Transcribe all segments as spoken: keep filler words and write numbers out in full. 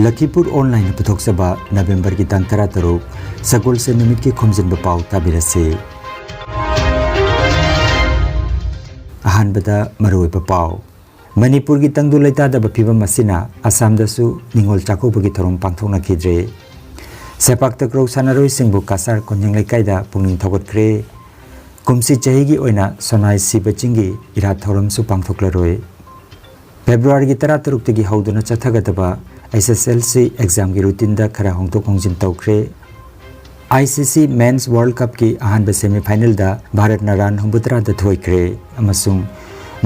ꯂꯈꯤꯄꯨꯔ ꯑꯣꯟꯂꯥꯏꯟꯅ ꯄꯨꯊꯣꯛꯆꯕ ꯅꯕꯦꯝꯕꯔꯒꯤ ꯇꯥꯡ ꯇꯔꯥꯇꯔꯨꯛ, ꯁꯒꯣꯜꯁꯦꯟ ꯅꯨꯃꯤꯠꯀꯤ ꯈꯣꯝꯖꯤꯟꯕ ꯄꯥꯎ ꯇꯥꯕꯤꯔꯁꯤ꯫ ꯑꯍꯥꯟꯕꯗ ꯃꯔꯨꯑꯣꯏꯕ ꯄꯥꯎ꯫ ꯃꯅꯤꯄꯨꯔꯒꯤ ꯇꯪꯗꯨ ꯂꯩꯇꯥꯗꯕ ꯐꯤꯕꯝ ꯑꯁꯤꯅ ꯑꯁꯥꯝꯗꯁꯨ ꯅꯤꯉꯣꯜ ꯆꯥꯛꯀꯧꯕꯒꯤ ꯊꯧꯔꯝ ꯄꯥꯡꯊꯣꯛꯅꯈꯤꯗ꯭ꯔꯦ꯫ ꯁꯦꯄꯥꯛ ꯇꯀ꯭ꯔꯧ ꯁꯥꯟꯅꯔꯣꯏꯁꯤꯡꯕꯨ ꯀꯁꯥꯔ ꯀꯣꯟꯖꯦꯡ ꯂꯩꯀꯥꯏꯗ ꯄꯨꯛꯅꯤꯡ ꯊꯧꯒꯠꯈ꯭ꯔꯦ꯫ ꯀꯨꯝꯁꯤ ꯆꯍꯤꯒꯤ ꯑꯣꯏꯅ ꯁꯣꯅꯥꯏ ꯁꯤꯕ ꯆꯤꯡꯒꯤ ꯏꯔꯥꯠ ꯊꯧꯔꯝꯁꯨ ꯄꯥꯡꯊꯣꯛꯂꯔꯣꯏ꯫ ꯐꯦꯕ꯭ꯔꯨꯋꯥꯔꯤꯒꯤ ꯇꯔꯥꯇꯔꯨꯛꯇꯒꯤ ꯍꯧꯗꯨꯅ ꯆꯠꯊꯒꯗꯕ ꯑꯦꯁ ꯑꯦꯁ ꯑꯦꯜ ꯁꯤ ꯑꯦꯛꯖꯥꯝꯒꯤ ꯔꯨꯇꯤꯟꯗ ꯈꯔ ꯍꯣꯡꯗꯣꯛ ꯍꯣꯡꯖꯤꯟ ꯇꯧꯈ꯭ꯔꯦ꯫ ꯑꯥꯏ ꯁꯤ ꯁꯤ ꯃꯦꯟꯁ ꯋꯥꯔꯜꯗ ꯀꯞꯀꯤ ꯑꯍꯥꯟꯕ ꯁꯦꯃꯤꯐꯥꯏꯅꯦꯜꯗ ꯚꯥꯔꯠꯅ ꯔꯟ ꯍꯨꯝꯐꯨꯇꯔꯥꯗ ꯊꯣꯏꯈ꯭ꯔꯦ ꯑꯃꯁꯨꯡ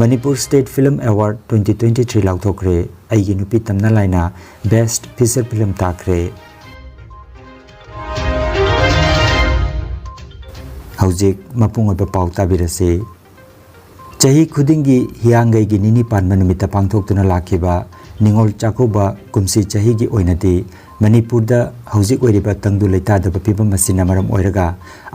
Manipur state film award twenty twenty three ꯂꯥꯎꯊꯣꯛꯈ꯭ꯔꯦ꯫ ꯑꯩꯒꯤ ꯅꯨꯄꯤ ꯇꯝꯅ ꯂꯥꯏꯅ ꯕꯦꯁ꯭ꯠ ꯐꯤꯆꯔ ꯐꯤꯂꯝ ꯇꯥꯈ꯭ꯔꯦ꯫ ꯍꯧꯖꯤꯛ ꯃꯄꯨꯡ ꯑꯣꯏꯕ ꯄꯥꯎ ꯇꯥꯕꯤꯔꯁꯤ꯫ ꯆꯍꯤ ꯈꯨꯗꯤꯡꯒꯤ ꯍꯤꯌꯥꯡꯒꯩꯒꯤ ꯅꯤꯅꯤ ꯄꯥꯟꯕ ꯅꯨꯃꯤꯠꯇ ꯄꯥꯡꯊꯣꯛꯇꯨꯅ ꯂꯥꯛꯈꯤꯕ ꯅꯤꯉꯣꯜ ꯆꯥꯛꯀꯧꯕ ꯀꯨꯝꯁꯤ ꯆꯍꯤꯒꯤ ꯑꯣꯏꯅꯗꯤ ꯃꯅꯤꯄꯨꯔꯗ ꯍꯧꯖꯤꯛ ꯑꯣꯏꯔꯤꯕ ꯇꯪꯗꯨ ꯂꯩꯇꯥꯗꯕ ꯐꯤꯕꯝ ꯑꯁꯤꯅ ꯃꯔꯝ ꯑꯣꯏꯔꯒ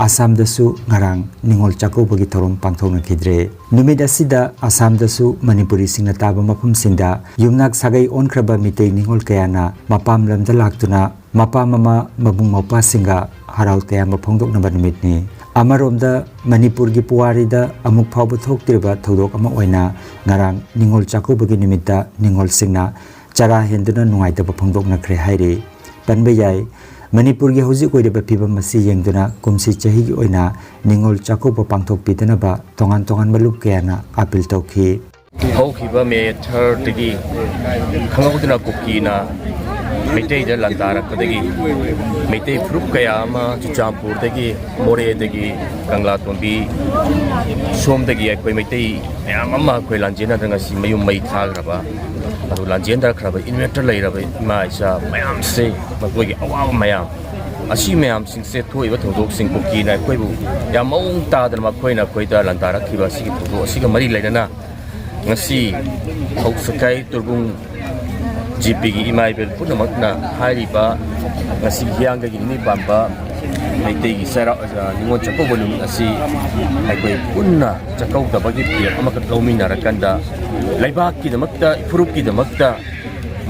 ꯑꯁꯥꯝꯗꯁꯨ ꯉꯔꯥꯡ ꯅꯤꯉꯣꯜ ꯆꯥꯛꯀꯧꯕꯒꯤ ꯊꯧꯔꯝ ꯄꯥꯡꯊꯣꯛꯅꯈꯤꯗ꯭ꯔꯦ꯫ ꯅꯨꯃꯤꯠ ꯑꯁꯤꯗ ꯑꯁꯥꯝꯗꯁꯨ ꯃꯅꯤꯄꯨꯔꯤꯁꯤꯡꯅ ꯇꯥꯕ ꯃꯐꯝꯁꯤꯡꯗ ꯌꯨꯝꯅꯥꯛ ꯁꯥꯒꯩ ꯑꯣꯟꯈ꯭ꯔꯕ ꯃꯤꯇꯩ ꯅꯤꯉꯣꯜ ꯀꯌꯥꯅ ꯃꯄꯥꯝ ꯂꯝꯗ ꯂꯥꯛꯇꯨꯅ ꯃꯄꯥ ꯃꯃꯥ ꯃꯕꯨꯡ ꯃꯧꯄ꯭ꯋꯥꯁꯤꯡꯒ ꯍꯔꯥꯎ ꯇꯌꯥꯝꯕ ꯐꯣꯡꯗꯣꯛꯅꯕ ꯅꯨꯃꯤꯠꯅꯤ꯫ ꯑꯃꯔꯣꯝꯗ ꯃꯅꯤꯄꯨꯔꯒꯤ ꯄꯨꯋꯥꯔꯤꯗ ꯑꯃꯨꯛ ꯐꯥꯎꯕ ꯊꯣꯛꯇ꯭ꯔꯤꯕ ꯊꯧꯗꯣꯛ ꯑꯃ ꯑꯣꯏꯅ ꯉꯔꯥꯡ ꯅꯤꯉꯣꯜ ꯆꯥꯛꯀꯧꯕꯒꯤ ꯅꯨꯃꯤꯠꯇ ꯅꯤꯉꯣꯜꯁꯤꯡꯅ ꯆꯔꯥ ꯍꯦꯟꯗꯨꯅ ꯅꯨꯡꯉꯥꯏꯇꯕ ꯐꯣꯡꯗꯣꯛꯅꯈ꯭ꯔꯦ ꯍꯥꯏꯔꯤ꯫ ꯄꯟꯕ ꯌꯥꯏ, ꯃꯅꯤꯄꯨꯔꯒꯤ ꯍꯧꯖꯤꯛ ꯑꯣꯏꯔꯤꯕ ꯐꯤꯕꯝ ꯑꯁꯤ ꯌꯦꯡꯗꯨꯅ ꯀꯨꯝꯁꯤ ꯆꯍꯤꯒꯤ ꯑꯣꯏꯅ ꯅꯤꯉꯣꯜ ꯆꯥꯛꯀꯧꯕ ꯄꯥꯡꯊꯣꯛꯄꯤꯗꯅꯕ ꯇꯣꯉꯥꯟ ꯇꯣꯉꯥꯟꯕ ꯂꯨꯞ ꯀꯌꯥꯅ ꯑꯥꯄꯤꯜ ꯇꯧꯈꯤ꯫ ꯍꯧꯈꯤꯕ ꯃꯦ third ꯗꯒꯤ ꯈꯪꯍꯧꯗꯅ ꯀꯨꯀꯤꯅ ꯃꯩꯇꯩꯗ ꯂꯥꯟꯗꯥꯔꯛꯄꯗꯒꯤ ꯃꯩꯇꯩ ꯐꯨꯔꯨꯞ ꯀꯌꯥ ꯑꯃ ꯆꯨꯔꯆꯥꯟꯄꯨꯔꯗꯒꯤ, ꯃꯣꯔꯦꯗꯒꯤ, ꯀꯪꯂꯥꯇꯣꯝꯕꯤ ꯁꯣꯝꯗꯒꯤ ꯑꯩꯈꯣꯏ ꯃꯩꯇꯩ ꯃꯌꯥꯝ ꯑꯃ ꯑꯩꯈꯣꯏ ꯂꯥꯟꯖꯦꯟꯅꯗꯅ ꯉꯁꯤ ꯃꯌꯨꯝ ꯃꯩ ꯊꯥꯈ꯭ꯔꯕ, ꯑꯗꯨ ꯂꯥꯟꯖꯦꯟꯅꯈ꯭ꯔꯕ inverter ꯂꯩꯔꯕ ꯏꯃꯥ ꯏꯆꯥ ꯃꯌꯥꯝꯁꯦ, ꯃꯈꯣꯏꯒꯤ ꯑꯋꯥꯕ ꯃꯌꯥꯝ ꯑꯁꯤ ꯃꯌꯥꯝꯁꯤꯡꯁꯦ, ꯊꯣꯛꯏꯕ ꯊꯧꯗꯣꯛꯁꯤꯡ, ꯀꯨꯀꯤꯅ ꯑꯩꯈꯣꯏꯕꯨ ꯌꯥꯝ ꯃꯑꯣꯡ ꯇꯥꯗꯅ ꯃꯈꯣꯏꯅ ꯑꯩꯈꯣꯏꯗ ꯂꯥꯟꯗꯥꯔꯛꯈꯤꯕ ꯑꯁꯤꯒꯤ ꯊꯧꯗꯣꯛ ꯑꯁꯤꯒ ꯃꯔꯤ ꯂꯩꯅꯅ ꯉꯁꯤ ꯍꯧꯁꯈꯥꯏ ꯇꯨꯔꯕꯨꯡ ꯖꯤ ꯄꯤꯒꯤ ꯏꯃꯥ ꯏꯕꯦꯜ ꯄꯨꯝꯅꯃꯛꯅ ꯍꯥꯏꯔꯤꯕ ꯉꯁꯤꯒꯤ ꯍꯤꯌꯥꯡꯒꯩꯒꯤ ꯅꯤꯅꯤ ꯄꯥꯟꯕ ꯃꯩꯇꯩꯒꯤ ꯆꯩꯔꯥꯎ, ꯅꯤꯉꯣꯜ ꯆꯥꯛꯀꯧꯕ ꯅꯨꯃꯤꯠ ꯑꯁꯤ ꯑꯩꯈꯣꯏ ꯄꯨꯟꯅ ꯆꯥꯛꯀꯧꯗꯕꯒꯤ ꯐꯤꯔꯦꯞ ꯑꯃꯈꯛ ꯂꯧꯃꯤꯟꯅꯔꯀꯥꯟꯗ ꯂꯩꯕꯥꯛꯀꯤꯗꯃꯛꯇ, ꯐꯨꯔꯨꯞꯀꯤꯗꯃꯛꯇ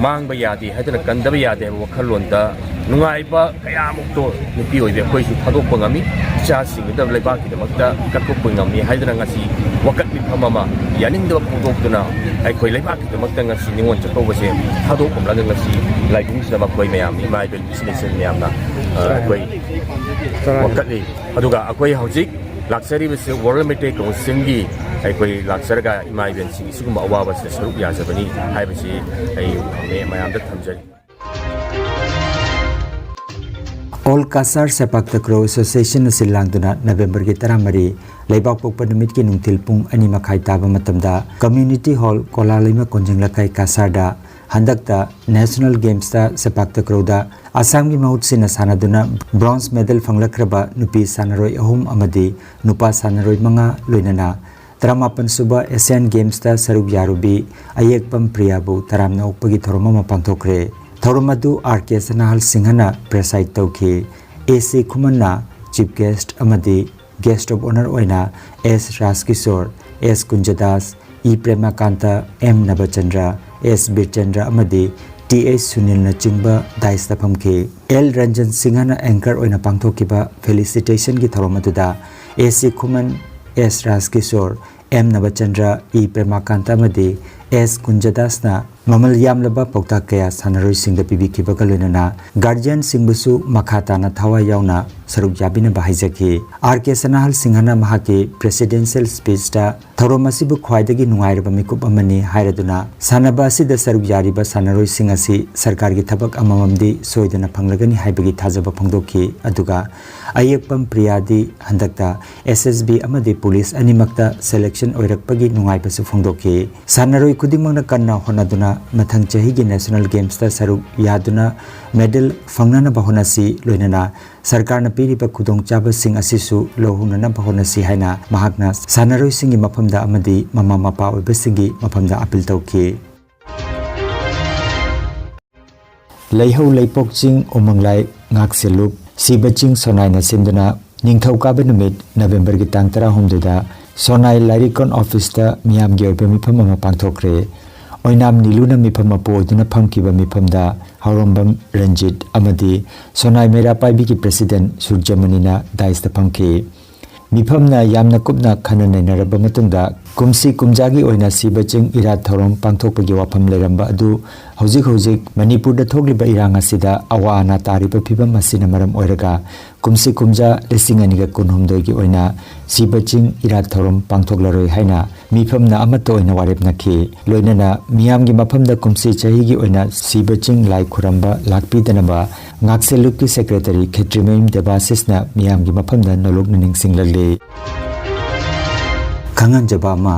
ꯃꯥꯡꯕ ꯌꯥꯗꯦ ꯍꯥꯏꯗꯅ ꯀꯟꯗꯕ ꯌꯥꯗꯦ ꯍꯥꯏꯕ ꯋꯥꯈꯜꯂꯣꯟꯗ ꯅꯨꯡꯉꯥꯏꯕ ꯀꯌꯥꯃꯨꯛꯇꯣ ꯅꯨꯄꯤ ꯑꯣꯏꯕꯤ ꯑꯩꯈꯣꯏꯁꯨ ꯊꯥꯗꯣꯛꯄ ꯉꯝꯃꯤ, ꯏꯆꯥꯁꯤꯡꯗꯨꯗ ꯂꯩꯕꯥꯛꯀꯤꯗꯃꯛꯇ ꯀꯠꯊꯣꯛꯄ ꯉꯝꯃꯤ ꯍꯥꯏꯗꯅ ꯉꯁꯤ ꯋꯥꯀꯠ ꯃꯤꯐꯝ ꯑꯃ ꯌꯥꯅꯤꯡꯗꯕ ꯐꯣꯡꯗꯣꯛꯇꯨꯅ ꯑꯩꯈꯣꯏ ꯂꯩꯕꯥꯛꯀꯤꯗꯃꯛꯇ ꯉꯁꯤ ꯅꯤꯉꯣꯜ ꯆꯥꯛꯀꯧꯕꯁꯦ ꯊꯥꯗꯣꯛꯂꯝꯂꯒ ꯉꯁꯤ ꯂꯥꯏꯕꯨꯡꯁꯤꯗ ꯃꯈꯣꯏ ꯃꯌꯥꯝ ꯏꯃꯥ ꯏꯕꯦꯜ ꯏꯆꯤꯜ ꯏꯆꯦ ꯃꯌꯥꯝꯅ ꯑ, ꯑꯩꯈꯣꯏ ꯋꯥꯀꯠꯂꯤ꯫ ꯑꯗꯨꯒ ꯑꯩꯈꯣꯏ ꯍꯧꯖꯤꯛ ꯂꯥꯛꯆꯔꯤꯕꯁꯤ ꯋꯥꯔꯜ ꯃꯩꯇꯩ ꯀꯥꯎꯟꯁꯤꯜꯒꯤ ꯑꯩꯈꯣꯏ ꯂꯥꯛꯆꯔꯒ ꯏꯃꯥ ꯏꯕꯦꯜꯁꯤꯡꯒꯤ ꯁꯤꯒꯨꯝꯕ ꯑꯋꯥꯕꯁꯤꯗ ꯁꯔꯨꯛ ꯌꯥꯖꯕꯅꯤ ꯍꯥꯏꯕꯁꯤ ꯑꯩ ꯃꯌꯥꯝꯗ ꯊꯝꯖꯔꯤ꯫ ꯑꯣꯜ ꯀꯥꯁꯥꯔ ꯁꯦꯄꯥꯛ ꯇꯀ꯭ꯔꯣ ꯑꯦꯁꯣꯁꯤꯌꯦꯁꯟꯅ ꯁꯤꯜ ꯂꯥꯡꯗꯨꯅ ꯅꯕꯦꯝꯕꯔꯒꯤ ꯇꯔꯥꯃꯔꯤ ꯂꯩꯕꯥꯛꯄꯣꯛꯄ ꯅꯨꯃꯤꯠꯀꯤ ꯅꯨꯡꯊꯤꯜ ꯄꯨꯡ ꯑꯅꯤ ꯃꯈꯥꯏ ꯇꯥꯕ ꯃꯇꯝꯗ ꯀꯝꯃ꯭ꯌꯨꯅꯤꯇꯤ ꯍꯣꯜ ꯀꯣꯂꯥꯂꯩꯃ ꯀꯣꯟꯖꯤꯡ ꯂꯩꯀꯥꯏ ꯀꯥꯁꯥꯔꯗ ꯍꯟꯗꯛꯇ ꯅꯦꯁꯅꯦꯜ ꯒꯦꯝꯁꯇ ꯁꯦꯄꯥꯛ ꯇꯀ꯭ꯔꯣꯗ ꯑꯁꯥꯝꯒꯤ ꯃꯍꯨꯠ ꯁꯤꯟꯅ ꯁꯥꯟꯅꯗꯨꯅ ꯕ꯭ꯔꯣꯟꯖ ꯃꯦꯗꯜ ꯐꯪꯂꯛꯈ꯭ꯔꯕ ꯅꯨꯄꯤ ꯁꯥꯟꯅꯔꯣꯏ ꯑꯍꯨꯝ ꯑꯃꯗꯤ ꯅꯨꯄꯥ ꯁꯥꯟꯅꯔꯣꯏ ꯃꯉꯥ ꯂꯣꯏꯅꯅ ꯇꯔꯥꯃꯥꯄꯟ ꯁꯨꯕ ꯑꯦꯁꯤꯌꯥꯟ ꯒꯦꯝꯁꯇ ꯁꯔꯨꯛ ꯌꯥꯔꯨꯕꯤ ꯑꯌꯦꯛꯄꯝ ꯄ꯭ꯔꯤꯌꯥꯕꯨ ꯇꯔꯥꯝꯅ ꯑꯣꯛꯄꯒꯤ ꯊꯧꯔꯝ ꯑꯃ ꯄꯥꯡꯊꯣꯛꯈ꯭ꯔꯦ꯫ ꯊꯧꯔꯝ ꯑꯗꯨ ꯑꯥꯔ ꯀꯦ ꯁꯅꯥꯍꯜ ꯁꯤꯡꯍꯅ ꯄ꯭ꯔꯦꯁꯥꯏꯗ ꯇꯧꯈꯤ꯫ ꯑꯦ ꯁꯤ ꯈꯨꯃꯟꯅ ꯆꯤꯐ ꯒꯦꯁ꯭ꯠ ꯑꯃꯗꯤ ꯒꯦꯁ꯭ꯠ ꯑꯣꯐ ꯑꯣꯅꯔ ꯑꯣꯏꯅ ꯑꯦꯁ ꯔꯥꯖꯀꯤꯁꯣꯔ, ꯑꯦꯁ ꯀꯨꯟꯖꯗꯥꯁ, ꯏ ꯄ꯭ꯔꯦꯃꯥꯀꯥꯟꯇ, ꯑꯦꯝ ꯅꯕꯆꯟꯗ꯭ꯔ, ꯑꯦꯁ ꯕꯤꯔꯆꯟꯗ꯭ꯔ ꯑꯃꯗꯤ ꯇꯤ ꯑꯩꯆ ꯁꯨꯅꯤꯜꯅꯆꯤꯡꯕ ꯗꯥꯏꯁꯇ ꯐꯝꯈꯤ꯫ ꯑꯦꯜ ꯔꯟꯖꯟ ꯁꯤꯡꯍꯅ ꯑꯦꯡꯀꯔ ꯑꯣꯏꯅ ꯄꯥꯡꯊꯣꯛꯈꯤꯕ ꯐꯦꯂꯤꯁꯤꯇꯦꯁꯟꯒꯤ ꯊꯧꯔꯝ ꯑꯗꯨꯗ ꯑꯦ ꯁꯤ ꯈꯨꯃꯟ, ꯑꯦꯁ ꯔꯥꯖꯀꯤꯁꯣꯔ, ꯑꯦꯝ ꯅꯕꯆꯟꯗ꯭ꯔ, ꯏ ꯄ꯭ꯔꯦꯃꯥꯀꯥꯟꯇ ꯑꯃꯗꯤ ꯑꯦꯁ ꯀꯨꯟꯖꯗꯥꯁꯅ ꯃꯃꯜ ꯌꯥꯝꯂꯕ ꯄꯥꯎꯇꯥꯛ ꯀꯌꯥ ꯁꯥꯟꯅꯔꯣꯏꯁꯤꯡꯗ ꯄꯤꯕꯤꯈꯤꯕꯒ ꯂꯣꯏꯅꯅ ꯒꯥꯔꯖꯤꯌꯟꯁꯤꯡꯕꯨꯁꯨ ꯃꯈꯥ ꯇꯥꯅ ꯊꯋꯥꯏ ꯌꯥꯎꯅ ꯁꯔꯨꯛ ꯌꯥꯕꯤꯅꯕ ꯍꯥꯏꯖꯈꯤ꯫ ꯑꯥꯔ ꯀꯦ ꯁꯅꯥꯍꯜ ꯁꯤꯡꯍꯅ ꯃꯍꯥꯛꯀꯤ ꯄ꯭ꯔꯦꯁꯤꯗꯦꯟꯁꯤꯌꯦꯜ ꯁ꯭ꯄꯤꯆꯇ ꯊꯧꯔꯝ ꯑꯁꯤꯕꯨ ꯈ꯭ꯋꯥꯏꯗꯒꯤ ꯅꯨꯡꯉꯥꯏꯔꯕ ꯃꯤꯀꯨꯞ ꯑꯃꯅꯤ ꯍꯥꯏꯔꯗꯨꯅ ꯁꯥꯟꯅꯕ ꯑꯁꯤꯗ ꯁꯔꯨꯛ ꯌꯥꯔꯤꯕ ꯁꯥꯟꯅꯔꯣꯏꯁꯤꯡ ꯑꯁꯤ ꯁꯔꯀꯥꯔꯒꯤ ꯊꯕꯛ ꯑꯃꯃꯝꯗꯤ ꯁꯣꯏꯗꯅ ꯐꯪꯂꯒꯅꯤ ꯍꯥꯏꯕꯒꯤ ꯊꯥꯖꯕ ꯐꯣꯡꯗꯣꯛꯈꯤ꯫ ꯑꯗꯨꯒ ꯑꯌꯦꯛꯄꯝ ꯄ꯭ꯔꯤꯌꯥꯗꯤ ꯍꯟꯗꯛꯇ ꯑꯦꯁ ꯑꯦꯁ ꯕꯤ ꯑꯃꯗꯤ ꯄꯨꯂꯤꯁ ꯑꯅꯤꯃꯛꯇ ꯁꯦꯂꯦꯛꯁꯟ ꯑꯣꯏꯔꯛꯄꯒꯤ ꯅꯨꯡꯉꯥꯏꯕꯁꯨ ꯐꯣꯡꯗꯣꯛꯈꯤ꯫ ꯁꯥꯟꯅꯔꯣꯏ ꯈꯨꯗꯤꯡꯃꯛꯅ ꯀꯟꯅ ꯍꯣꯠꯅꯗꯨꯅ ꯃꯊꯪ ꯆꯍꯤꯒꯤ ꯅꯦꯁꯅꯦꯜ ꯒꯦꯝꯁꯇ ꯁꯔꯨꯛ ꯌꯥꯗꯨꯅ ꯃꯦꯗꯜ ꯐꯪꯅꯅꯕ ꯍꯣꯠꯅꯁꯤ, ꯂꯣꯏꯅꯅ ꯁꯔꯀꯥꯔꯅ ꯄꯤꯔꯤꯕ ꯈꯨꯗꯣꯡꯆꯥꯕꯁꯤꯡ ꯑꯁꯤꯁꯨ ꯂꯧꯍꯧꯅꯅꯕ ꯍꯣꯠꯅꯁꯤ ꯍꯥꯏꯅ ꯃꯍꯥꯛꯅ ꯁꯥꯟꯅꯔꯣꯏꯁꯤꯡꯒꯤ ꯃꯐꯝꯗ ꯑꯃꯗꯤ ꯃꯃꯥ ꯃꯄꯥ ꯑꯣꯏꯕꯁꯤꯡꯒꯤ ꯃꯐꯝꯗ ꯑꯥꯄꯤꯜ ꯇꯧꯈꯤ꯫ ꯂꯩꯍꯧ ꯂꯩꯄꯣꯛ ꯆꯤꯡ ꯎꯃꯪ ꯂꯥꯏ ꯉꯥꯛꯁꯦꯜꯂꯨꯞ ꯁꯤꯕ ꯆꯤꯡ ꯁꯣꯅꯥꯏꯅ ꯁꯤꯟꯗꯨꯅ ꯅꯤꯡꯊꯧꯀꯥꯕ ꯅꯨꯃꯤꯠ ꯅꯕꯦꯝꯕꯔꯒꯤ ꯇꯥꯡ ꯇꯔꯥꯍꯨꯝꯗꯣꯏꯗ ꯁꯣꯅꯥꯏ ꯂꯥꯏꯔꯤꯛꯀꯣꯟ ꯑꯣꯐꯤꯁꯇ ꯃꯤꯌꯥꯝꯒꯤ ꯑꯣꯏꯕ ꯃꯤꯐꯝ ꯑꯃ ꯄꯥꯡꯊꯣꯛꯈ꯭ꯔꯦ꯫ ꯑꯣꯏꯅꯥꯝ ꯅꯤꯂꯨꯅ ꯃꯤꯐꯝ ꯃꯄꯨ ꯑꯣꯏꯗꯨꯅ ꯐꯝꯈꯤꯕ ꯃꯤꯐꯝꯗ ꯍꯧꯔꯣꯝꯕꯝ ꯔꯟꯖꯤꯠ ꯑꯃꯗꯤ ꯁꯣꯅꯥꯏ ꯃꯩꯔꯥ ꯄꯥꯏꯕꯤꯒꯤ ꯄ꯭ꯔꯦꯁꯤꯗꯦꯟꯠ ꯁꯨꯔꯖꯃꯅꯤꯅ ꯗꯥꯏꯁꯇ ꯐꯝꯈꯤ꯫ ꯃꯤꯐꯝꯅ ꯌꯥꯝꯅ ꯀꯨꯞꯅ ꯈꯟꯅ ꯅꯩꯅꯔꯕ ꯃꯇꯨꯡꯗ ꯀꯨꯝꯁꯤ ꯀꯨꯝꯖꯥꯒꯤ ꯑꯣꯏꯅ ꯁꯤꯕ ꯆꯤꯡ ꯏꯔꯥꯠ ꯊꯧꯔꯝ ꯄꯥꯡꯊꯣꯛꯄꯒꯤ ꯋꯥꯐꯝ ꯂꯩꯔꯝꯕ ꯑꯗꯨ ꯍꯧꯖꯤꯛ ꯍꯧꯖꯤꯛ ꯃꯅꯤꯄꯨꯔꯗ ꯊꯣꯛꯂꯤꯕ ꯏꯔꯥꯡ ꯑꯁꯤꯗ ꯑꯋꯥ ꯑꯅꯥ ꯇꯥꯔꯤꯕ ꯐꯤꯕꯝ ꯑꯁꯤꯅ ꯃꯔꯝ ꯑꯣꯏꯔꯒ ꯀꯨꯝꯁꯤ ꯀꯨꯝꯖꯥ ꯂꯤꯁꯤꯡ ꯑꯅꯤꯒ ꯀꯨꯟꯍꯨꯝꯗꯣꯏꯒꯤ ꯑꯣꯏꯅ ꯁꯤꯕ ꯆꯤꯡ ꯏꯔꯥꯠ ꯊꯧꯔꯝ ꯄꯥꯡꯊꯣꯛꯂꯔꯣꯏ ꯍꯥꯏꯅ ꯃꯤꯐꯝꯅ ꯑꯃꯠꯇ ꯑꯣꯏꯅ ꯋꯥꯔꯦꯞꯅꯈꯤ꯫ ꯂꯣꯏꯅꯅ ꯃꯤꯌꯥꯝꯒꯤ ꯃꯐꯝꯗ ꯀꯨꯝꯁꯤ ꯆꯍꯤꯒꯤ ꯑꯣꯏꯅ ꯁꯤꯕ ꯆꯤꯡ ꯂꯥꯏ ꯈꯨꯔꯝꯕ ꯂꯥꯛꯄꯤꯗꯅꯕ ꯉꯥꯛꯁꯦꯜꯂꯨꯞꯀꯤ ꯁꯦꯀ꯭ꯔꯦꯇꯔꯤ ꯈꯦꯇ꯭ꯔꯤꯃꯌꯨꯝ ꯗꯦꯕꯥꯁꯤꯁꯅ ꯃꯤꯌꯥꯝꯒꯤ ꯃꯐꯝꯗ ꯅꯣꯂꯨꯛꯅ ꯅꯤꯡꯁꯤꯡꯂꯛꯂꯤ꯫ ꯈꯪꯍꯟꯖꯕ ꯑꯃ,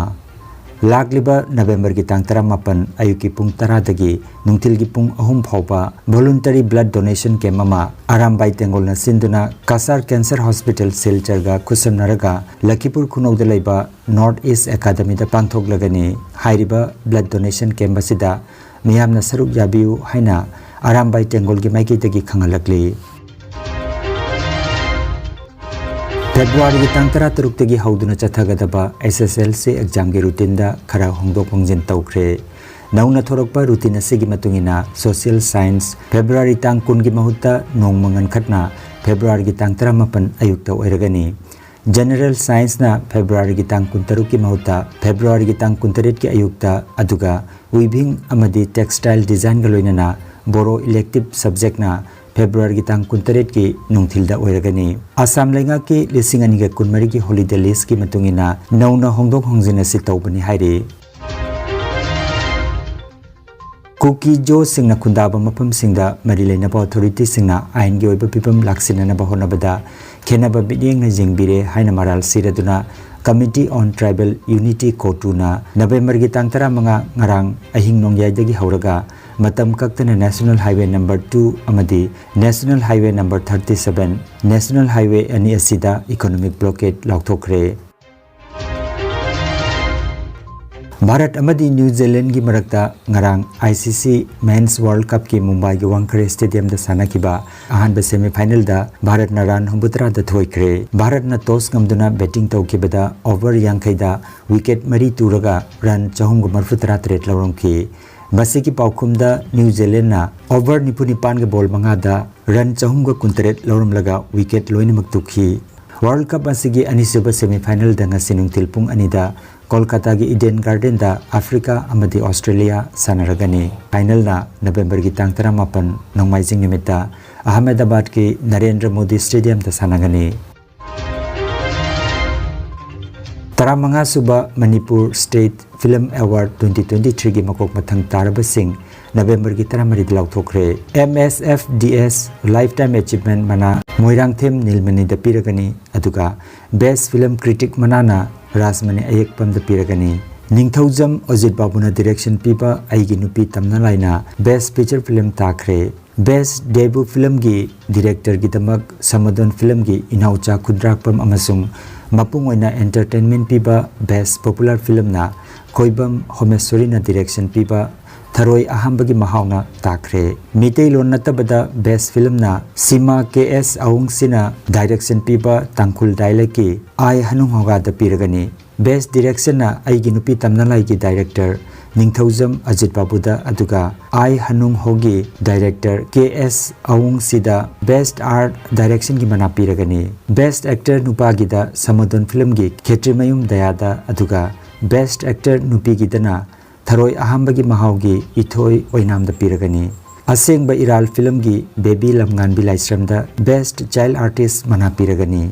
ꯂꯥꯛꯂꯤꯕ ꯅꯕꯦꯝꯕꯔꯒꯤ ꯇꯥꯡ ꯇꯔꯥꯃꯥꯄꯟ ꯑꯌꯨꯛꯀꯤ ꯄꯨꯡ ꯇꯔꯥꯗꯒꯤ ꯅꯨꯡꯊꯤꯜꯒꯤ ꯄꯨꯡ ꯑꯍꯨꯝ ꯐꯥꯎꯕ voluntary blood donation camp ꯑꯃ ꯑꯔꯥꯝꯕꯥꯏ ꯇꯦꯡꯒꯣꯜꯅ ꯁꯤꯟꯗꯨꯅ ꯀꯁꯥꯔ ꯀꯦꯟꯁꯔ ꯍꯣꯁꯄꯤꯇꯥꯜ ꯁꯤꯜꯆꯔꯒ ꯈꯨꯠꯁꯝꯅꯔꯒ ꯂꯈꯤꯄꯨꯔ ꯈꯨꯅꯧꯗ ꯂꯩꯕ ꯅꯣꯔꯠ ꯏꯁ ꯑꯦꯀꯥꯗꯃꯤꯗ ꯄꯥꯡꯊꯣꯛꯂꯒꯅꯤ꯫ ꯍꯥꯏꯔꯤꯕ blood donation camp ꯑꯁꯤꯗ ꯃꯤꯌꯥꯝꯅ ꯁꯔꯨꯛ ꯌꯥꯕꯤꯌꯨ ꯍꯥꯏꯅ ꯑꯔꯥꯝꯕꯥꯏ ꯇꯦꯡꯒꯣꯜꯒꯤ ꯃꯥꯏꯀꯩꯗꯒꯤ ꯈꯪꯍꯜꯂꯛꯂꯤ꯫ ꯐꯦꯕ꯭ꯔꯨꯋꯥꯔꯤꯒꯤ ꯇꯥꯡ ꯇꯔꯥꯇꯔꯨꯛꯇꯒꯤ ꯍꯧꯗꯨꯅ ꯆꯠꯊꯒꯗꯕ S S L C examꯒꯤ routineꯗ ꯈꯔ ꯍꯣꯡꯗꯣꯛ ꯍꯣꯡꯖꯤꯟ ꯇꯧꯈ꯭ꯔꯦ꯫ ꯅꯧꯅ ꯊꯣꯔꯛꯄ routine ꯑꯁꯤꯒꯤ ꯃꯇꯨꯡ ꯏꯟꯅ social science ꯐꯦꯕ꯭ꯔꯨꯋꯥꯔꯤ ꯇꯥꯡ ꯀꯨꯟꯒꯤ ꯃꯍꯨꯠꯇ ꯅꯣꯡꯃ ꯉꯟꯈꯠꯅ ꯐꯦꯕ꯭ꯔꯨꯋꯥꯔꯤꯒꯤ ꯇꯥꯡ ꯇꯔꯥꯃꯥꯄꯟ ꯑꯌꯨꯛꯇ ꯑꯣꯏꯔꯒꯅꯤ꯫ General scienceꯅ ꯐꯦꯕ꯭ꯔꯨꯋꯥꯔꯤꯒꯤ ꯇꯥꯡ ꯀꯨꯟꯇꯔꯨꯛꯀꯤ ꯃꯍꯨꯠꯇ ꯐꯦꯕ꯭ꯔꯨꯋꯥꯔꯤꯒꯤ ꯇꯥꯡ ꯀꯨꯟꯇꯔꯦꯠꯀꯤ ꯑꯌꯨꯛꯇ, ꯑꯗꯨꯒ weaving ꯑꯃꯗꯤ textile designꯒ ꯂꯣꯏꯅꯅ ꯕꯣꯔꯣ elective subjectꯅ ꯐꯦꯕ꯭ꯔꯨꯋꯥꯔꯤꯒꯤ ꯇꯥꯡ ꯀꯨꯟꯇꯔꯦꯠꯀꯤ ꯅꯨꯡꯊꯤꯜꯗ ꯑꯣꯏꯔꯒꯅꯤ꯫ ꯑꯁꯥꯝ ꯂꯩꯉꯥꯛꯀꯤ ꯂꯤꯁꯤꯡ ꯑꯅꯤꯒ ꯀꯨꯟꯃꯔꯤꯒꯤ holiday listꯀꯤ ꯃꯇꯨꯡ ꯏꯟꯅ ꯅꯧꯅ ꯍꯣꯡꯗꯣꯛ ꯍꯣꯡꯖꯤꯟ ꯑꯁꯤ ꯇꯧꯕꯅꯤ ꯍꯥꯏꯔꯤ꯫ ꯀꯨꯀꯤ ꯖꯣꯁꯤꯡꯅ ꯈꯨꯟꯗꯥꯕ ꯃꯐꯝꯁꯤꯡꯗ ꯃꯔꯤ ꯂꯩꯅꯕ authorityꯁꯤꯡꯅ ꯑꯥꯏꯟꯒꯤ ꯑꯣꯏꯕ ꯐꯤꯕꯝ ꯂꯥꯛꯁꯤꯟꯅꯅꯕ ꯍꯣꯠꯅꯕꯗ ꯈꯦꯟꯅꯕ ꯃꯤꯠꯌꯦꯡꯅ ꯌꯦꯡꯕꯤꯔꯦ ꯍꯥꯏꯅ ꯃꯔꯥꯜ ꯁꯤꯔꯗꯨꯅ Committee on Tribal Unity, CoTUꯅ ꯅꯕꯦꯝꯕꯔꯒꯤ ꯇꯥꯡ ꯇꯔꯥꯃꯉꯥ, ꯉꯔꯥꯡ ꯑꯍꯤꯡ ꯅꯣꯡꯌꯥꯏꯗꯒꯤ ꯍꯧꯔꯒ ꯃꯇꯝ ꯀꯛꯇꯅ National Highway number two ꯑꯃꯗꯤ National Highway number thirty seven, National Highway ꯑꯅꯤ ꯑꯁꯤꯗ economic blockade ꯂꯥꯎꯊꯣꯛꯈ꯭ꯔꯦ꯫ ꯚꯥꯔꯠ ꯑꯃꯗꯤ ꯅ꯭ꯌꯨ ꯖꯤꯂꯦꯟꯒꯤ ꯃꯔꯛꯇ ꯉꯔꯥꯡ I C C Men's World Cupꯀꯤ ꯃꯨꯝꯕꯥꯏꯒꯤ ꯋꯥꯡꯈꯔꯦ ꯁ꯭ꯇꯦꯗꯤꯌꯝꯗ ꯁꯥꯟꯅꯈꯤꯕ ꯑꯍꯥꯟꯕ ꯁꯦꯃꯤꯐꯥꯏꯅꯦꯜꯗ ꯚꯥꯔꯠꯅ ꯔꯟ ꯍꯨꯝꯐꯨꯇꯔꯥꯗ ꯊꯣꯏꯈ꯭ꯔꯦ꯫ ꯚꯥꯔꯠꯅ ꯇꯣꯁ ꯉꯝꯗꯨꯅ ꯕꯦꯇꯤꯡ ꯇꯧꯈꯤꯕꯗ ꯑꯣꯚꯔ ꯌꯥꯡꯈꯩꯗ ꯋꯤꯀꯦꯠ ꯃꯔꯤ ꯇꯨꯔꯒ ꯔꯟ ꯆꯍꯨꯝꯒ ꯃꯔꯤꯐꯨꯇꯔꯥ ꯇꯔꯦꯠ ꯂꯧꯔꯝꯈꯤ꯫ ꯃꯁꯤꯒꯤ ꯄꯥꯎꯈꯨꯝꯗ ꯅ꯭ꯌꯨ ꯖꯤꯂꯦꯟꯅ ꯑꯣꯚꯔ ꯅꯤꯐꯨ ꯅꯤꯄꯥꯟꯒ ꯕꯣꯜ ꯃꯉꯥꯗ ꯔꯟ ꯆꯍꯨꯝꯒ ꯀꯨꯟꯇꯔꯦꯠ ꯂꯧꯔꯝꯂꯒ ꯋꯤꯀꯦꯠ ꯂꯣꯏꯅꯃꯛ ꯇꯨꯈꯤ꯫ ꯋꯥꯔꯜ ꯀꯞ ꯑꯁꯤꯒꯤ ꯑꯅꯤꯁꯨꯕ ꯁꯦꯃꯤꯐꯥꯏꯅꯦꯜꯗ ꯉꯁꯤ ꯅꯨꯡꯊꯤꯜ ꯄꯨꯡ ꯑꯅꯤꯗ ꯀꯣꯜꯀꯥꯇꯥꯒꯤ ꯏꯗꯦꯟ ꯒꯥꯔꯗꯦꯟꯗ ꯑꯐ꯭ꯔꯤꯀꯥ ꯑꯃꯗꯤ ꯑꯣꯁꯇ꯭ꯔꯦꯂꯤꯌꯥ ꯁꯥꯟꯅꯔꯒꯅꯤ꯫ ꯐꯥꯏꯅꯦꯜꯅ ꯅꯕꯦꯝꯕꯔꯒꯤ ꯇꯥꯡ ꯇꯔꯥꯃꯥꯄꯟ ꯅꯣꯡꯃꯥꯏꯖꯤꯡ ꯅꯨꯃꯤꯠꯇ ꯑꯍꯃꯦꯗꯥꯕꯥꯗꯀꯤ ꯅꯔꯦꯟꯗ꯭ꯔ ꯃꯣꯗꯤ ꯁ꯭ꯇꯦꯗꯤꯌꯝꯗ ꯁꯥꯟꯅꯒꯅꯤ꯫ ꯇꯔꯥꯃꯉꯥ ꯁꯨꯕ Manipur state film award twenty twenty threeꯒꯤ ꯃꯀꯣꯛ ꯃꯊꯪ ꯇꯥꯔꯕꯁꯤꯡ ꯅꯕꯦꯝꯕꯔꯒꯤ ꯇꯔꯥꯃꯔꯤꯗ ꯂꯥꯎꯊꯣꯛꯈ꯭ꯔꯦ꯫ M S F D S Lifetime Achievement ꯃꯅꯥ ꯃꯣꯏꯔꯥꯡꯊꯦꯝ ꯅꯤꯜꯃꯅꯤꯗ ꯄꯤꯔꯒꯅꯤ, ꯑꯗꯨꯒ Best Film Critic ꯃꯅꯥꯅ ꯔꯥꯖꯃꯅꯤ ꯑꯌꯦꯛꯄꯝꯗ ꯄꯤꯔꯒꯅꯤ꯫ ꯅꯤꯡꯊꯧꯖꯝ ꯑꯖꯤꯠ ꯕꯥꯕꯨꯅ ꯗꯤꯔꯦꯛꯁꯟ ꯄꯤꯕ ꯑꯩꯒꯤ ꯅꯨꯄꯤ ꯇꯝꯅ ꯂꯥꯏꯅ Best Feature Film ꯇꯥꯈ꯭ꯔꯦ꯫ Best Debut Filmꯒꯤ ꯗꯤꯔꯦꯛꯇꯔꯒꯤꯗꯃꯛ ꯁꯃꯥꯗꯣꯟ ꯐꯤꯂꯝꯒꯤ ꯏꯅꯥꯎꯆꯥ ꯈꯨꯟꯗ꯭ꯔꯥꯛꯄꯝ ꯑꯃꯁꯨꯡ ꯃꯄꯨꯡ ꯑꯣꯏꯅ ꯑꯦꯟꯇꯔꯇꯦꯟꯃꯦꯟ ꯄꯤꯕ Best Popular Filmꯅ ꯈꯣꯏꯕꯝ ꯍꯣꯃꯦꯁꯣꯔꯤꯅ ꯗꯤꯔꯦꯛꯁꯟ ꯄꯤꯕ ꯊꯔꯣꯏ ꯑꯍꯥꯝꯕꯒꯤ ꯃꯍꯥꯎꯅ ꯇꯥꯈ꯭ꯔꯦ꯫ ꯃꯤꯇꯩꯂꯣꯟ ꯅꯠꯇꯕꯗ Best Filmꯅ ꯁꯤꯃꯥ K S ꯑꯋꯨꯡꯁꯤꯅ ꯗꯥꯏꯔꯦꯛꯁꯟ ꯄꯤꯕ ꯇꯥꯡꯈꯨꯜ ꯗꯥꯏꯂꯦꯛꯀꯤ ꯑꯥꯏ ꯍꯅꯨꯡ ꯍꯣꯒꯥꯗ ꯄꯤꯔꯒꯅꯤ꯫ Best Directionꯅ ꯑꯩꯒꯤ ꯅꯨꯄꯤ ꯇꯝꯅ ꯂꯥꯏꯒꯤ ꯗꯥꯏꯔꯦꯛꯇꯔ ꯅꯤꯡꯊꯧꯖꯝ ꯑꯖꯤꯠ ꯕꯥꯕꯨꯗ, ꯑꯗꯨꯒ ꯑꯥꯏ ꯍꯅꯨꯡ ꯍꯣꯒꯤ ꯗꯥꯏꯔꯦꯛꯇꯔ K S ꯑꯋꯨꯡꯁꯤꯗ Best Art Directionꯒꯤ ꯃꯅꯥ ꯄꯤꯔꯒꯅꯤ꯫ Best Actor ꯅꯨꯄꯥꯒꯤꯗ ꯁꯃꯥꯗꯣꯟ ꯐꯤꯂꯝꯒꯤ ꯈꯦꯇ꯭ꯔꯤꯃꯌꯨꯝ ꯗꯌꯥꯗ, ꯑꯗꯨꯒ Best Actor ꯅꯨꯄꯤꯒꯤꯗꯅ ꯊꯔꯣꯏ ꯑꯍꯥꯝꯕꯒꯤ ꯃꯍꯥꯎꯒꯤ ꯏꯊꯣꯏ ꯑꯣꯏꯅꯥꯝꯗ ꯄꯤꯔꯒꯅꯤ꯫ ꯑꯁꯦꯡꯕ ꯏꯔꯥꯜ ꯐꯤꯂꯝꯒꯤ ꯕꯦꯕꯤ ꯂꯝꯉꯥꯟꯕꯤ ꯂꯥꯏꯁ꯭ꯔꯝꯗ Best Child Artist ꯃꯅꯥ ꯄꯤꯔꯒꯅꯤ꯫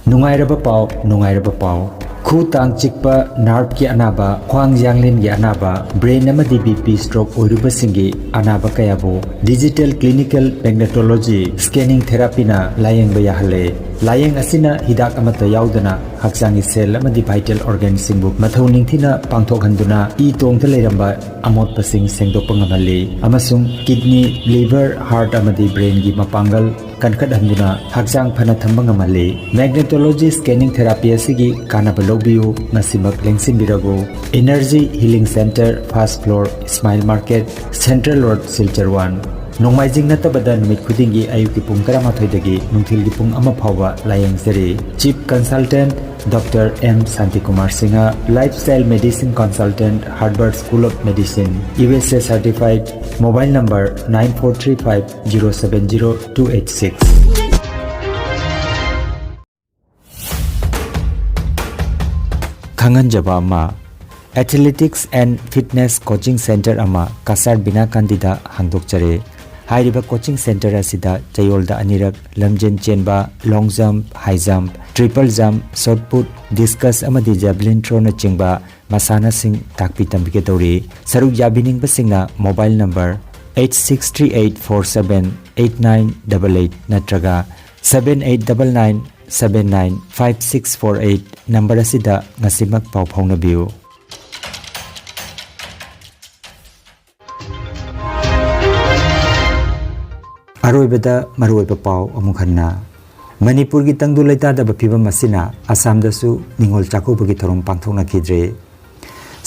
ꯅꯨꯡꯉꯥꯏꯔꯕ ꯄꯥꯎ, ꯅꯨꯡꯉꯥꯏꯔꯕ ꯄꯥꯎ꯫ ꯈꯨ ꯇꯥꯡ ꯆꯤꯛꯄ, ꯅꯥꯔꯚꯀꯤ ꯑꯅꯥꯕ, ꯈ꯭ꯋꯥꯡ ꯌꯥꯡꯂꯦꯟꯒꯤ ꯑꯅꯥꯕ, ꯕ꯭ꯔꯦꯟ ꯑꯃꯗꯤ B P stroke ꯑꯣꯏꯔꯨꯕꯁꯤꯡꯒꯤ ꯑꯅꯥꯕ ꯀꯌꯥꯕꯨ Digital Clinical Magnetology Scanning Therapyꯅ ꯂꯥꯌꯦꯡꯕ ꯌꯥꯍꯜꯂꯦ꯫ ꯂꯥꯌꯦꯡ ꯑꯁꯤꯅ ꯍꯤꯗꯥꯛ ꯑꯃꯠꯇ ꯌꯥꯎꯗꯅ ꯍꯛꯆꯥꯡꯒꯤ cell ꯑꯃꯗꯤ vital organꯁꯤꯡꯕꯨ ꯃꯊꯧ ꯅꯤꯡꯊꯤꯅ ꯄꯥꯡꯊꯣꯛꯍꯟꯗꯨꯅ ꯏ ꯇꯣꯡꯗ ꯂꯩꯔꯝꯕ ꯑꯃꯣꯠꯄꯁꯤꯡ ꯁꯦꯡꯗꯣꯛꯄ ꯉꯝꯍꯜꯂꯤ ꯑꯃꯁꯨꯡ kidney, liver, heart ꯑꯃꯗꯤ brainꯒꯤ ꯃꯄꯥꯡꯒꯜ ꯀꯟꯈꯠꯍꯟꯗꯨꯅ ꯍꯛꯆꯥꯡ ꯐꯅ ꯊꯝꯕ ꯉꯝꯍꯜꯂꯤ꯫ Magnetology scanning therapy ꯑꯁꯤꯒꯤ ꯀꯥꯟꯅꯕ ꯂꯧꯕꯤꯌꯨ, ꯉꯁꯤꯃꯛ ꯂꯦꯡꯁꯤꯟꯕꯤꯔꯕꯨ꯫ Energy Healing Center, first floor, Smile Market, Central Road, Silchar one꯫ ꯅꯣꯡꯃꯥꯏꯖꯤꯡ ꯅꯠꯇꯕꯗ ꯅꯨꯃꯤꯠ ꯈꯨꯗꯤꯡꯒꯤ ꯑꯌꯨꯛꯀꯤ ꯄꯨꯡ ꯇꯔꯥꯃꯥꯊꯣꯏꯗꯒꯤ ꯅꯨꯡꯊꯤꯜꯒꯤ ꯄꯨꯡ ꯑꯃ ꯐꯥꯎꯕ ꯂꯥꯌꯦꯡꯖꯔꯤ꯫ Chief Consultant Doctor M Shantikumar Singha, Lifestyle Medicine Consultant, Harvard School of Medicine, U S A certified, mobile number nine four three five zero seven zero two eight six꯫ ꯈꯪꯍꯟꯖꯕ ꯑꯃ, Athletics and Fitness Coaching Center ꯑꯃ ꯀꯁꯥꯔ ꯕꯤꯅꯥꯀꯥꯟꯗꯤꯗ ꯍꯥꯡꯗꯣꯛꯆꯔꯦ꯫ ꯍꯥꯏꯔꯤꯕ coaching center ꯑꯁꯤꯗ ꯆꯌꯣꯜꯗ ꯑꯅꯤꯔꯛ ꯂꯝꯖꯦꯟ ꯆꯦꯟꯕ, long jump, high jump, triple jump, shot put, discus ꯑꯃꯗꯤ javelin throwꯅꯆꯤꯡꯕ ꯃꯁꯥꯟꯅꯁꯤꯡ ꯇꯥꯛꯄꯤ ꯇꯝꯕꯤꯒꯗꯧꯔꯤ꯫ ꯁꯔꯨꯛ ꯌꯥꯕꯤꯅꯤꯡꯕꯁꯤꯡꯅ mobile number eight six three eight four seven eight nine double eight ꯅꯠꯇ꯭ꯔꯒ seven eight double nine seven nine five six four eight number ꯑꯁꯤꯗ ꯉꯁꯤꯃꯛ ꯄꯥꯎ ꯐꯥꯎꯅꯕꯤꯌꯨ꯫ ꯑꯔꯣꯏꯕꯗ ꯃꯔꯨꯑꯣꯏꯕ ꯄꯥꯎ ꯑꯃꯨꯛ ꯍꯟꯅ꯫ ꯃꯅꯤꯄꯨꯔꯒꯤ ꯇꯪꯗꯨ ꯂꯩꯇꯥꯗꯕ ꯐꯤꯕꯝ ꯑꯁꯤꯅ ꯑꯁꯥꯝꯗꯁꯨ ꯅꯤꯉꯣꯜ ꯆꯥꯛꯀꯧꯕꯒꯤ ꯊꯧꯔꯝ ꯄꯥꯡꯊꯣꯛꯅꯈꯤꯗ꯭ꯔꯦ꯫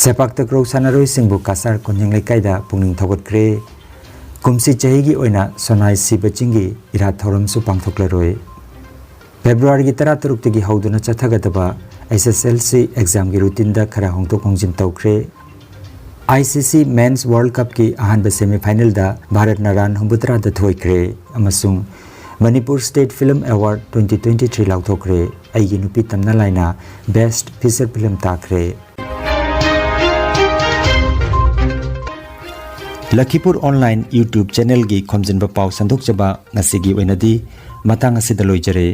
ꯁꯦꯄꯥꯛ ꯇꯀ꯭ꯔꯧ ꯁꯥꯟꯅꯔꯣꯏꯁꯤꯡꯕꯨ ꯀꯁꯥꯔ ꯀꯣꯟꯖꯦꯡ ꯂꯩꯀꯥꯏꯗ ꯄꯨꯛꯅꯤꯡ ꯊꯧꯒꯠꯈ꯭ꯔꯦ꯫ ꯀꯨꯝꯁꯤ ꯆꯍꯤꯒꯤ ꯑꯣꯏꯅ ꯁꯣꯅꯥꯏ ꯁꯤꯕ ꯆꯤꯡꯒꯤ ꯏꯔꯥꯠ ꯊꯧꯔꯝꯁꯨ ꯄꯥꯡꯊꯣꯛꯂꯔꯣꯏ꯫ ꯐꯦꯕ꯭ꯔꯨꯋꯥꯔꯤꯒꯤ ꯇꯔꯥꯇꯔꯨꯛꯇꯒꯤ ꯍꯧꯗꯨꯅ ꯆꯠꯊꯒꯗꯕ S S L C examꯒꯤ routineꯗ ꯈꯔ ꯍꯣꯡꯗꯣꯛ ꯍꯣꯡꯖꯤꯟ ꯇꯧꯈ꯭ꯔꯦ꯫ I C C Men's World Cupꯀꯤ ꯑꯍꯥꯟꯕ semifinalꯗ ꯚꯥꯔꯠꯅ run ꯍꯨꯝꯐꯨꯇꯔꯥꯗ ꯊꯣꯏꯈ꯭ꯔꯦ ꯑꯃꯁꯨꯡ Manipur State Film Award twenty twenty three ꯂꯥꯎꯊꯣꯛꯈ꯭ꯔꯦ꯫ ꯑꯩꯒꯤ ꯅꯨꯄꯤ ꯇꯝꯅ ꯂꯥꯏꯅ Best Feature Film ꯇꯥꯈ꯭ꯔꯦ꯫ ꯂꯈꯤꯄꯨꯔ online YouTube channelꯒꯤ ꯈꯣꯝꯖꯤꯟꯕ ꯄꯥꯎ ꯁꯟꯗꯣꯛꯆꯕ ꯉꯁꯤꯒꯤ ꯑꯣꯏꯅꯗꯤ ꯃꯇꯥꯡ ꯑꯁꯤꯗ ꯂꯣꯏꯖꯔꯦ꯫